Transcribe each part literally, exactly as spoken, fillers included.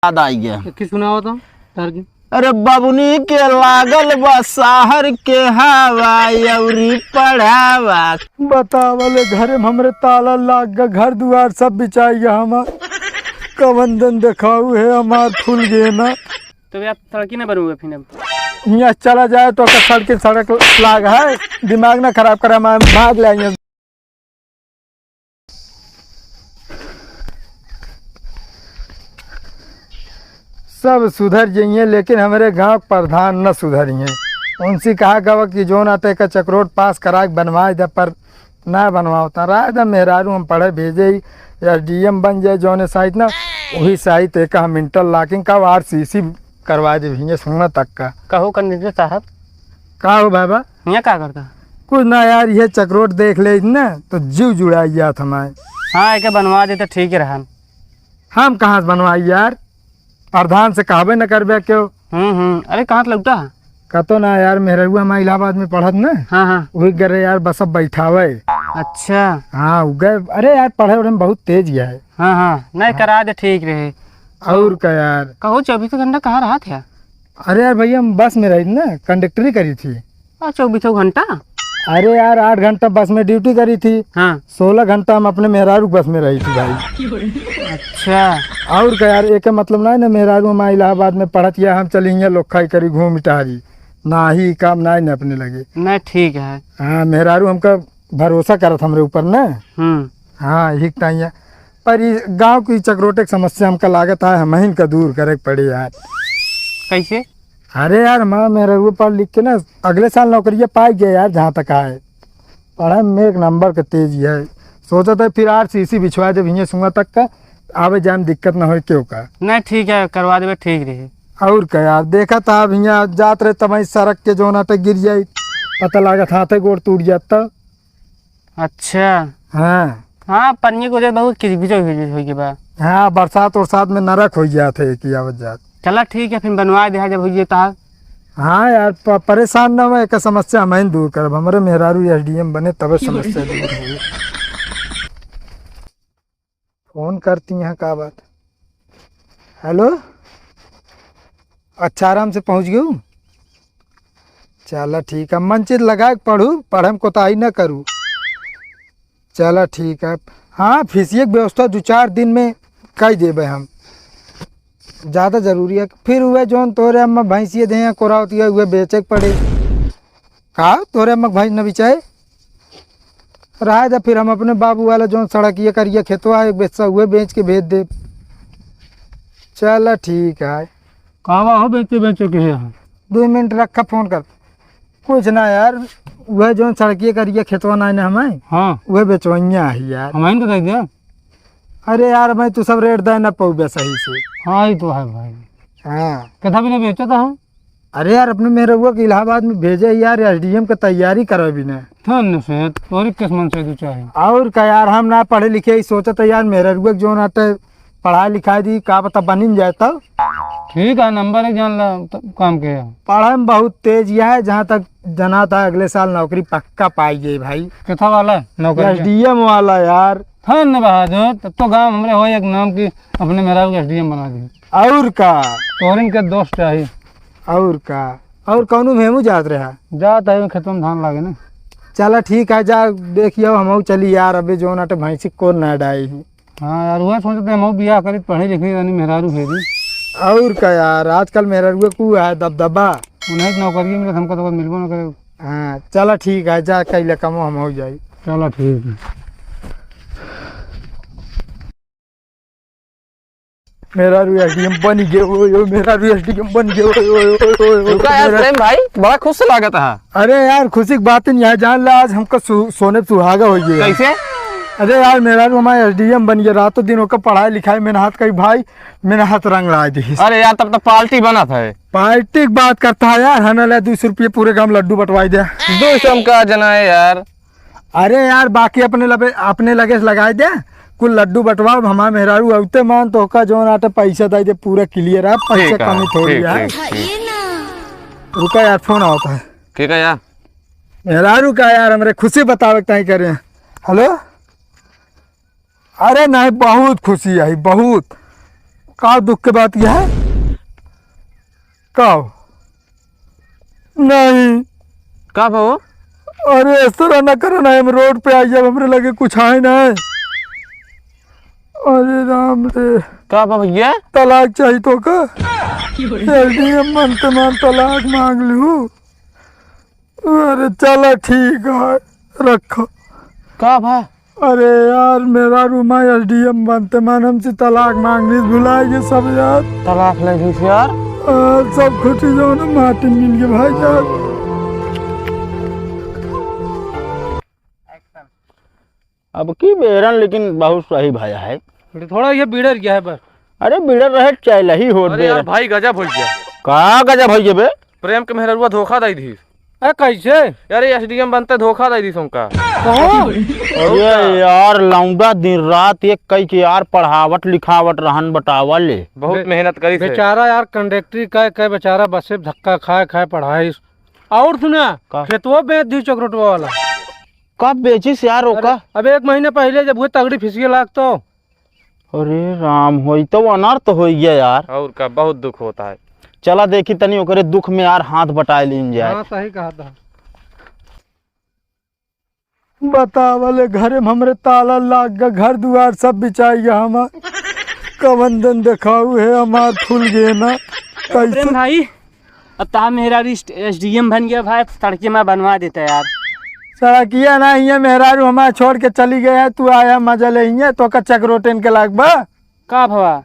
याद आई गया। एक सुनाओ तो, सर जी। अरे बबुनी के लागल बा शहर के हवा अउरी पढ़ावा। बतावले घरे में हमरे ताला लाग ग, घर दुआर सब बिचाई ग हमार। कवन दिन देखाऊ है हमार फूल गेना। तो यार सड़की ना बनूंगा फिर अब। यहाँ चला जाए तो ओकर सड़की सड़क लाग है, दिमाग ना खराब करा, हम भाग ले आइए। सब सुधर जइहें, लेकिन हमरे गाँव के प्रधान न सुधरिहें। उनसे कहा गवा कि जौन आटे का चकरोट पास करा के बनवाए दे, पर ना बनवावता। रहे दे मेहरारू हम पढ़े भेजे ही, एसडीएम बन जाए जौने साइत ना, वही साइत एक हम इंटरलॉकिंग का आरसीसी करवा दे भैया, सुनना तक का। कहो कंडक्टर साहब। का हो बाबा? हियाँ का करता? कुछ ना यार, ये चकरोट देख ले ना तो जीव जुड़ा गया था हमारे। हाँ, एके बनवा देते ठीक ही रहन। हम कहाँ से बनवाई यार, प्रधान से कहबे न करबे क्यों। हम्म हम्म। अरे कहाँ से लौटा है? कतो ना यार, मेहरुआ हमार इलाहाबाद में पढ़त ना। हाँ हाँ। वही करे यार, बस अब बैठावे। अच्छा। हाँ, उ गए। अरे यार, पढ़े उढ़े में बहुत तेज गया है। हाँ हाँ, नहीं हाँ। करा दे ठीक रहे। और का यार? कहो चौबीसों घंटा कहाँ रहा था? अरे यार भैया, हम बस में रही ना, कंडक्टरी करी थी। अच्छा, चौबीसों घंटा? अरे यार, आठ घंटा बस में ड्यूटी करी थी। हाँ। सोलह घंटा हम अपने मेहरारू के बस में रही थी भाई। अच्छा। और का यार, एके मतलब ना है ना, मेहरारू हमार इलाहाबाद में पढ़त या हम चली हियाँ लोग खाई करी घूम टहरी। ना ही काम ना है ना अपने लगे। नहीं, ठीक है। हाँ, मेहरारू हमका भरोसा करत हमरे ऊपर ना। हम्म। हाँ, यही ताइया। पर ई गाँव की चकरोटे की समस्या हमका लागत है, हमहिन का दूर करे के पड़े यार। कैसे? अरे यार, हमार मेहररुआ पढ़ लिख के ना अगले साल नौकरिया पाई गया यार, जहाँ तक आए। पढ़े में एक नंबर के तेजी है। सोचत है फिर आरसीसी बिछवा दे भैया सुआ तक का, आवे जाए में दिक्कत ना होए क्यों का। नहीं, ठीक है, करवा देबे, ठीक रहे। और का यार, देखा था भैया जात रहे तमाई सड़क के जौन आटे गिर जाई, पता लागत हाथे गोड़ टूट जात तो। अच्छा। हाँ। हाँ, पनिया के वजह से बहुत किचकिच हो, हो, हो गया बा। हाँ, बरसात उरसात में नरक हो गया था कि आवत जात। चला ठीक है, फिर बनवा दे जब हो गया तो। हाँ यार, प-, परेशान ना हो, एक समस्या हम ही दूर करब। हमरे मेहरारू एसडीएम बने तबे समस्या दूर होई। फोन करती हैं, का बात? हेलो, अच्छा आराम से पहुँच गयू? चला ठीक है, मन चित लगा के पढ़ू, पढ़े में कोताही न करू। चला ठीक है, हाँ, फीसिए के व्यवस्था दो चार दिन में कई देबे हम, ज़्यादा जरूरी है। फिर उहे जौन तोरे अम्मा भैंसिए दे हैं कोरावती है, उहे बेचे के पड़े। का तोरे अम्मा भैंस न बिचाए? रहा दे, फिर हम अपने बाबू वाला जौन सड़किया करिया खेतवा है, बेचसा उहे बेच के भेज दे। चला ठीक है। कहवा हो बेचे, बेचे के है? दो मिनट रखा, फोन कर। कुछ ना यार, उहे जौन सड़किया करिया खेतवा ना है ना हमें, हाँ। उहे बेचवइया है यार। हमें तो दे दे। अरे यार, मैं तू सब रेट दे ना पउबे सही से। हाँ, ये तो है भाई। हाँ। कथा भी ना बेचता है। अरे यार, अपने मेहररुआ के इलाहाबाद में भेजे यार, एसडीएम के तैयारी करवे भी ना। धन्य से, तोरी किस्मत से तू चाहे। और का यार, हम ना पढ़े लिखे, ई सोचत है यार, मेहररुआ के जौन आटे पढ़ाई लिखाई दी, का पता बनिन जाए तब। ठीक है, नंबर एक जान ला, तब काम के है। पढ़े में बहुत तेज यह है, जहाँ तक जना था अगले साल नौकरी पक्का पाई जाई भाई। किथा वाला नौकरी? एसडीएम वाला यार। धन्य बहादुर, तब तो गाँव हमरे हो एक नाम की अपने मेहरारू के एसडीएम बना दी। और का? तोहरिन के दोस्त चाही। और का? और कौनो मेमू जात रहा? जात है, खेतों में धान लागे ना। चला ठीक है, जा देखियो, हमहू चली यार, अबे जौन आटे भैंसी को ना डाई ही। हाँ यार, वह सोचते हमहू बियाह करी, पढ़े लिखे यानी मेहरारू भेजी। और का यार, आजकल मेहरारू को है दबदबा। उन्हें नौकरी मिले, हमको तो मिलबो ना करे। हाँ, चला ठीक है, जा कैले कमो हमहू जाई। चला ठीक है। मेहरारू एसडीएम बन गए, ओए, ओए, मेहरारू एसडीएम बन गए, ओए, ओए, ओए, ओए, ओए, रुका यार मेरा प्रेम भाई, बड़ा खुश लागत है। अरे यार, खुशी की बात नहीं है, जान ले, आज हमका सु-, सोने पे सुहागा हो गया। कैसे? अरे यार, मेहरारू हमारा एसडीएम बन गया, रातों दिन ओकर पढ़ाई लिखाई में हाथ कई भाई, में हाथ रंग ला दी। अरे यार, तब तो पार्टी बनत है। पार्टी की बात करता है यार, हना ले दो सौ रुपये पूरे गांव लड्डू बंटवाई दे। दो सौ में का जना है यार। अरे यार, बाकी अपने लबे, अपने लगे से लगाई दे, कुल लड्डू बंटवाओ, हमार मेहरारू अउते मान तो ओका जौन आटे पैसा दे दे, पूरा क्लियर है, पैसा ठीक है, कमी थोड़ी ठीक, है। ठीक, ठीक। रुका यार, फोन आवत है। ठीक है यार। मेहरारू का यार, हमरे खुशी बतावे के ताई करे। हेलो, अरे नहीं, बहुत खुशी आई, बहुत। का दुख के बात यह है? का हो? नहीं। का भा हो? अरे, इस तरह ना करो ना, हम रोड पे आई, जब हमरे लगे कुछ आए ना। अरे राम रे। का भा भैया? तलाक चाहिए तो का? एसडीएम बनते मान तलाक मांग लूँ। अरे चला ठीक है, रखो। का भा? अरे यार, मेहरारू माँ एसडीएम बनते मान हमसे तलाक मांगनी, भुलाइ गए सब यार। तलाक ले ली यार। आ, सब खुशी जो ना माटी मिल गए भाई यार। अब की बेरन लेकिन बहुत सही भया है। थोड़ा ये बिगड़ गया है बस। अरे बिगड़ रहे चाहे लही होत अरे यार बेरन। भाई गजब हो गया। का गजब हो गया बे? प्रेम के मेहररुआ धोखा दे दी। ए, कैसे? यार, ये एसडीएम बनते धोखा दे दी हमका। कहो। अरे यार, लौंडा दिन रात एक कई के यार पढ़ावत लिखावत रहन बटावा ले। बहुत बे-, मेहनत करी से। बेचारा यार, कंडक्टरी का, का बेचारा बस से धक्का खाए खाए पढ़ाई। और सुना, का? खेतवा बेच दी चकरोटवा वाला। कब बेचिस यार ओका? अरे, अब एक महीने पहले जब हुए तगड़ी फिसिए लाग तो। अरे राम, होई तो अनर्थ होई गया यार। और का, बहुत दुख होता है। चला देखी तनी ओकरे दुख में यार हाथ बटाए लीन जाए। हाँ, सही कहा था। बतावले घरे में हमरे ताला लाग गया, घर दुआर सब बिचाई गया हमार। कवन दिन देखाऊ है हमार फूल गए ना। प्रेम कैसे? भाई, अब तहार मेहरारू एसडीएम बन गया भाई, सड़के में बनवा देता यार। सड़किया ना, ये मेहरारू हमार छोड़ के चली गए है, तू आया मजा ले हियाँ, तो का चकरोटेन के लाग बा? का भवा?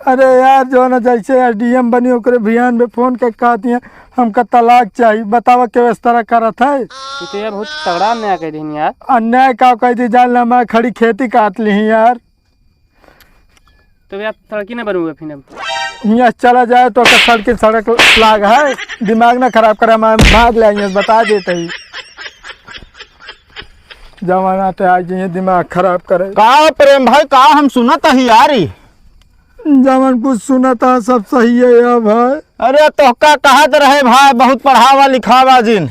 अरे यार, जो ना जैसे एसडीएम बनी, ओकरे भियान में फोन के कहती हैं, "हमका तलाक चाहिए।" बतावा के इस तरह करत है। ये तो यार बहुत तगड़ा अन्याय कर देनी यार। अन्याय का कह दी, जान ला, मैं खड़ी खेती काट ली यार। तो यार, सड़की ना बनूंगा फिर अब। हियाँ चला जाए तो ओकर सड़की सड़क लाग है, दिमाग ना खराब करे, हम भाग ले आइए, बता देते ही। जमाना ते आ जाइए दिमाग खराब करे। का प्रेम भाई, का हम सुनत ही यारी? जवन कुछ सुनत है सब सही है या भाई। अरे तोहका कहत रहे भाई, बहुत पढ़ावा लिखावा जिन,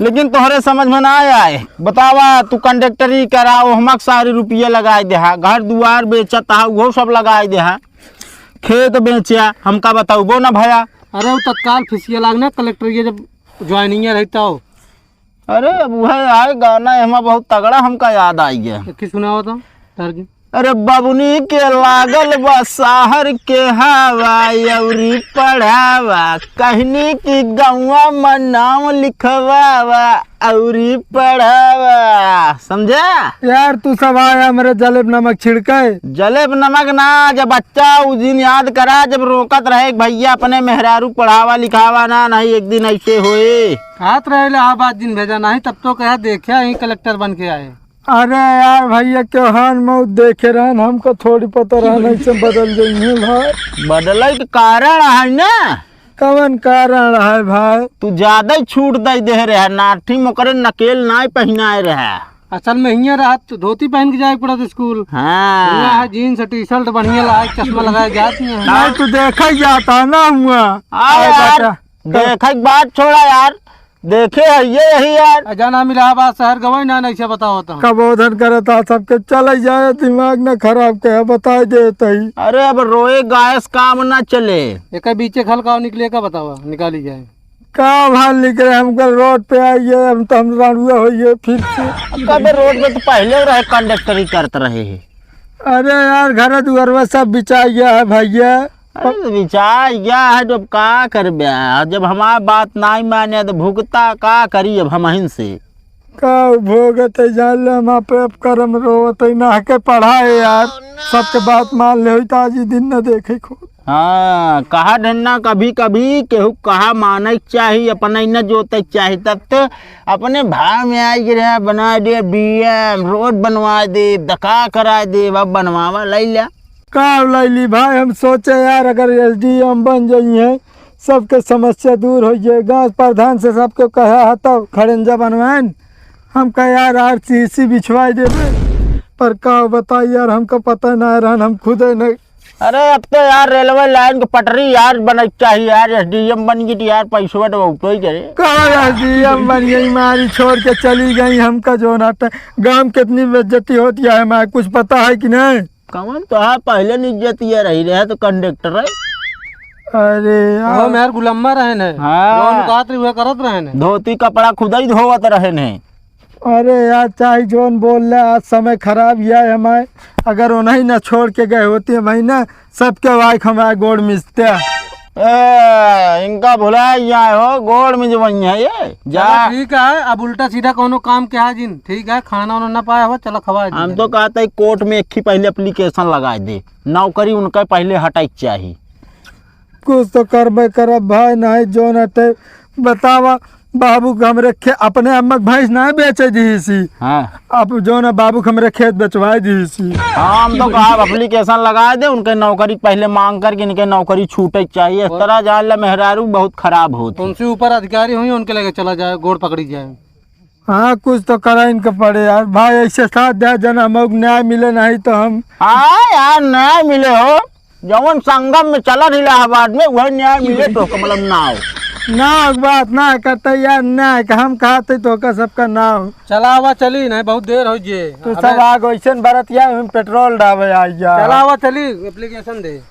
लेकिन तोहरे समझ में ना आए। बतावा, तू कंडक्टरी करा, ओहमक सारी रुपये लगाए देहा, घर दुआर बेचत हा, उहो सब लगाए देहा, खेत बेच्या, हमका बताउबो ना भया। अरे वो तत्काल फिसिया लागना कलेक्टर ये जब ज्वाइनिंग रही तो। अरे अब वह आए गाना, एमा बहुत तगड़ा हमका याद आई गया। एक सुनाओ तो, तार जी। अरे बबुनी के लागल बा शहर के हवा, अउरी पढ़ावा, कहनी कि गौवा में नाम लिखवावा, अउरी पढ़ावा, समझा? यार तू सब आया हमरे जलेब नमक छिड़के। जलेब नमक ना, जब बच्चा उ दिन याद करा, जब रोकत रहे कि भैया अपने मेहरारू पढ़ावा लिखावा ना, नहीं एक दिन ऐसे होए। कहत रहे इलाहाबाद जिन भेजा, नहीं तब तो कहा देखे ही कलेक्टर बन के आए। अरे यार भैया, केहान मौत देखे रहन, हमको थोड़ी पता रहन ऐसे बदल गई है भाई। बदले के कारण है ना। कवन कारण है भाई? तू ज्यादा ही छूट दे दे रहे, नाठी मोकरे नकेल नाय पहनाए रहे। असल में हियाँ रहत तो धोती पहन के जाए पड़त स्कूल। हाँ। हियाँ है जीन्स टी शर्ट बढ़िया लाए, चश्मा लगाए जात नहीं है। नहीं, तू देखा ही जाता ना हुआ। हाँ अरे यार, बेटा। देखे के बात छोड़ा यार, देखे है ये यही यार। आ, जाना हम इलाहाबाद शहर गवाई ना, नहीं से बताओ तो। कबोधन करता सबके चले जाए, दिमाग ना खराब के बता देते ही। अरे अब रोए गाय से काम ना चले। एक बीचे खल का निकले का बतावा, निकाली जाए। का भाल निकले, हमको रोड पे आइए, हम तो हम रानुआ होइए फिर से। अब कबे रोड पे तो पहले रहे, कंडक्टरी करत रहे हैं। अरे यार, घर दुआरवा सब बिचाई गया है भैया। अरे तो बिचाई गया है, जब का करबे, जब हमार बात नाई माने तो भुगता का करी अब हमहिन से। का भोगत है, जान ले, हम आप, आप करम रोवत है, ना के पढ़ाए यार, सबके बात मान ले होई तो आज ही दिन न देखे खुद। हाँ, कहा ढन्ना कभी कभी केहू कहा माने के चाही, अपने न जोते के चाही, तब तो अपने भाव में आई गिरे, बना दे डीएम, रोड बनवा दे, दका करा दे, अब बनवावा लाई लिया। का लाई ली भाई, हम सोचे यार अगर एसडीएम बन जाइए, सबके समस्या दूर हो जाए। गांव प्रधान से सबके कहा है तब खड़ंजा बनवाएन, हम कहा यार आरसीसी बिछवाई देबे, पर का बताई यार, हमका पता ना रहन, हम खुदे नहीं। अरे अब तो यार रेलवे लाइन के पटरी यार बने के चाहिए यार, एसडीएम बन गई तो यार पैसवा तो उठो ही करे। कहाँ एसडीएम बन गई, मारी छोड़ के चली गई, हमका जो ना ट-, गांव में कितनी बेइज्जती होती है, हमारे कुछ पता है कि नहीं? कौन तो है, पहले न इज्जतिया रही रहे तो कंडक्टर है। अरे यार। हम यार गुलम्मा रहे ने। हाँ। जौन कहत रही, वह करत रहे ने। धोती कपड़ा खुद ही धोवत रहे ने। अरे यार, चाहे जौन बोल ले, आज समय खराब यह है हमारे। अगर उन्हीं ना छोड़ के गए होते, हम ना सबके वाइक हमारे गोड़ मिसते। ए, इनका भुला जाए हो, गोड़ में जो वही है ये। जा। चला ठीक है, अब उल्टा सीधा कोनो काम के है जिन, ठीक है, खाना उना ना पाए हो, चला खवा हम दीजिए। तो कहते हैं कोर्ट में एक ही पहले एप्लीकेशन लगा दे, नौकरी उनका पहले हटाई के चाही। कुछ तो करबे करब भाई, नहीं जौन हटे। बतावा, बाबू के हमरे खे-, अपने अम्मा के भैंस नहीं बेचे दीसी। हाँ। अब जौन है बाबू के हमरे खेत बेचवाए दीसी। हाँ, हम तो कहा एप्लीकेशन लगा दे, उनके नौकरी पहले मांग करके इनके नौकरी छूटे के चाहिए। इस तरह जान ले मेहरारू बहुत खराब होती। उनसे ऊपर अधिकारी हुई, उनके लगे चला जाए, गोड़ पकड़ी जाए। हाँ, कुछ तो करा इनके पड़े यार। भाई, ऐसे साथ दे जना, मौक न्याय मिले नहीं तो हम। हाँ यार, न्याय मिले हो, जवन संगम में चलन इलाहाबाद में, वही न्याय मिले तो, मतलब, ना हो। ना हो बात ना करते यार, ना है कि हम कहते तो का सबका ना हो। चला आवा चली, नहीं बहुत देर हो जे। तू अबे सब आग वैसे बरत यार, हम पेट्रोल डावे आई जा। चला आवा चली, एप्लीकेशन दे।